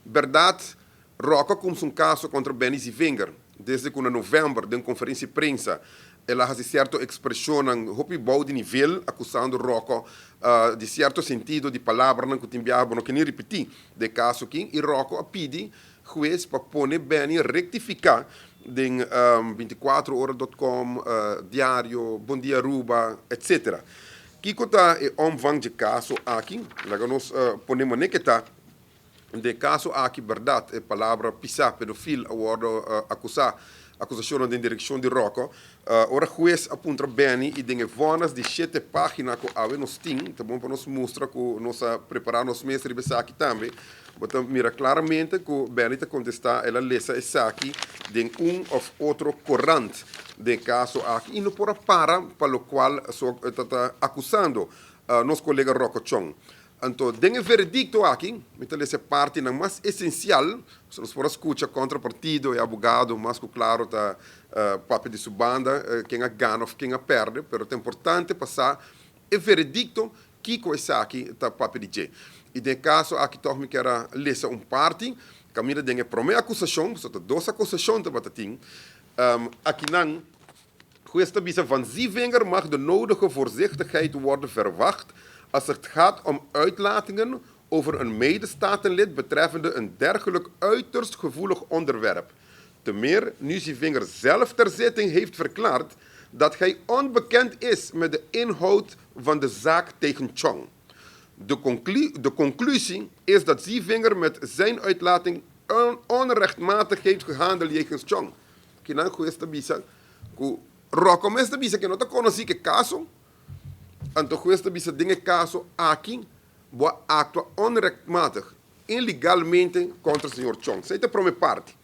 Berdad, Rocco a cuminsa un caso contra Benny Zievinger, desde cu na november den conferencia di prensa el a haci cierto expresionnan hopi bou di nivel, acusando Rocco di cierto sentido di palabranan cu tin biaha bo no ke ni ripiti den caso aki, y Rocco a pidi huez pa pone Benny rectifica den 24ora.com, Diario, Bon Dia Aruba, etc. Kico ta e omvang di caso aki? Laga nos pone mane cu ta. Den caso aki, berdad, e palabra pisa, pedofil, a wordo acusa, acusacionnan den direccion di Rocco. Ora huez a puntra Benny y den e vonnis di shete pagina cu awe nos tin, ta bon pa nos mustra cu nos a prepara nos mes riba esaki tambe, bo ta mira claramente cu Benny ta contesta el a lesa esaki den un of otro corant den caso aki y no por a para pa locual ta ta acusando nos colega Rocco Chong. Anto, den e veredicto aki, mi ta lesa e partinan mas esencial, so nos por a scucha contrapartido, e abogado mas cu claro ta papia di su banda, ken a gana of ken a perde, pero ta importante pa sa e veredicto, kico esaki ta papia di dje. Y den e caso aki toch mi kier a lesa un parti, caminda den e prome acusacion, pasobra ta dos acusacion tabata tin, akinan hues ta bisa: "Van Zievinger mag de nodige voorzichtigheid worden verwacht als het gaat om uitlatingen over een medestatenlid betreffende een dergelijk uiterst gevoelig onderwerp. Te meer nu Zievinger zelf ter zitting heeft verklaard dat hij onbekend is met de inhoud van de zaak tegen Chong. De conclusie is dat Zievinger met zijn uitlating onrechtmatig heeft gehandeld jegens Chong." Kinan hues ta bisa cu Rocco mes ta bisa cu no ta conoci cu e caso, anto hues ta bisa: den e caso aki bo a actua onrechtmatig, ilegalmente contra señor Chong. Esey ta e prome parti.